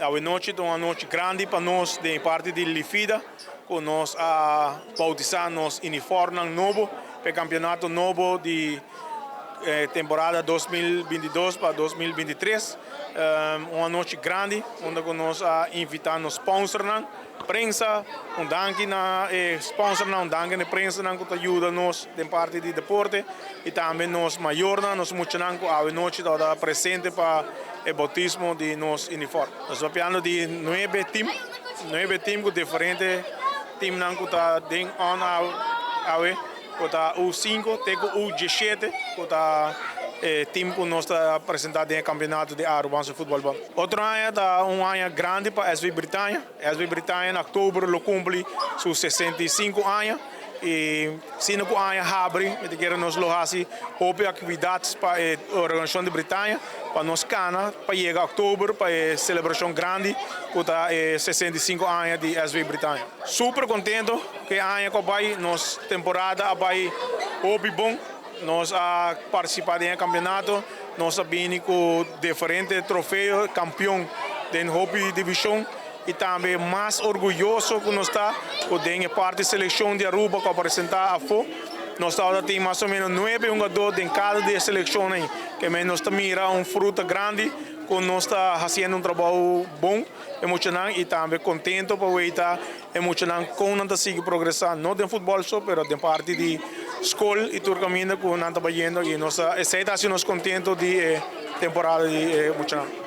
Awe nochi ta un anochi grandi pa nos di parti di Lifida, ku nos a boutisá nos uniformnan nobo pa e kampeonato nobo di temporada 2022 pa 2023. Un anochi grandi unda ku nos a invitá nos sponsornan, prensa, un danki na e sponsornan, un danki na e prensanan ku ta yuda nos den parti di deporte i tambe nos mayornan, nos muchanan ku awe nochi tabata presente pa e boutismo di nos uniform. Nos ta papiando di nuebe team, nuebe team ku diferente teamnan ku ta den on awe, ku ta U5 te ku U17, ku ta e team ku nos ta presentá den e kampeonato di Arubaanse Voetbalbond. Otro aña ta un aña grandi pa SV Britannia. SV Britannia na òktober lo kumpli su 65 aña i sino ku aña habri, mi ta kere nos lo hasi hopi aktividat pa e organisashon di Britannia, pa nos kana pa yega òktober pa e selebrashon grandi ku ta e 65 aña di SV Britannia. Super kontentu ku e aña ku a bai, nos temporada a bai hopi bon. Nos a partisipá den e kampeonato, nos a bini ku diferente trofeo, kampeon den hopi divishon i tambe mas orguyoso ku nos ta ku den e parti selekshon di Aruba ku a presentá afó, nos tabata tin mas o menos nuebe hungadó den kada di e selekshonnan. Ke men nos ta mira un fruta grandi ku nos ta hasiendo un trabou bon e muchanan i tambe kontento pa weita e muchanan kon nan ta sigui progresá no den futbòl so pero den parti di skol i tur kaminda ku nan ta bayendo i nos ta esei ta hasi nos kontento di e temporada di e muchanan.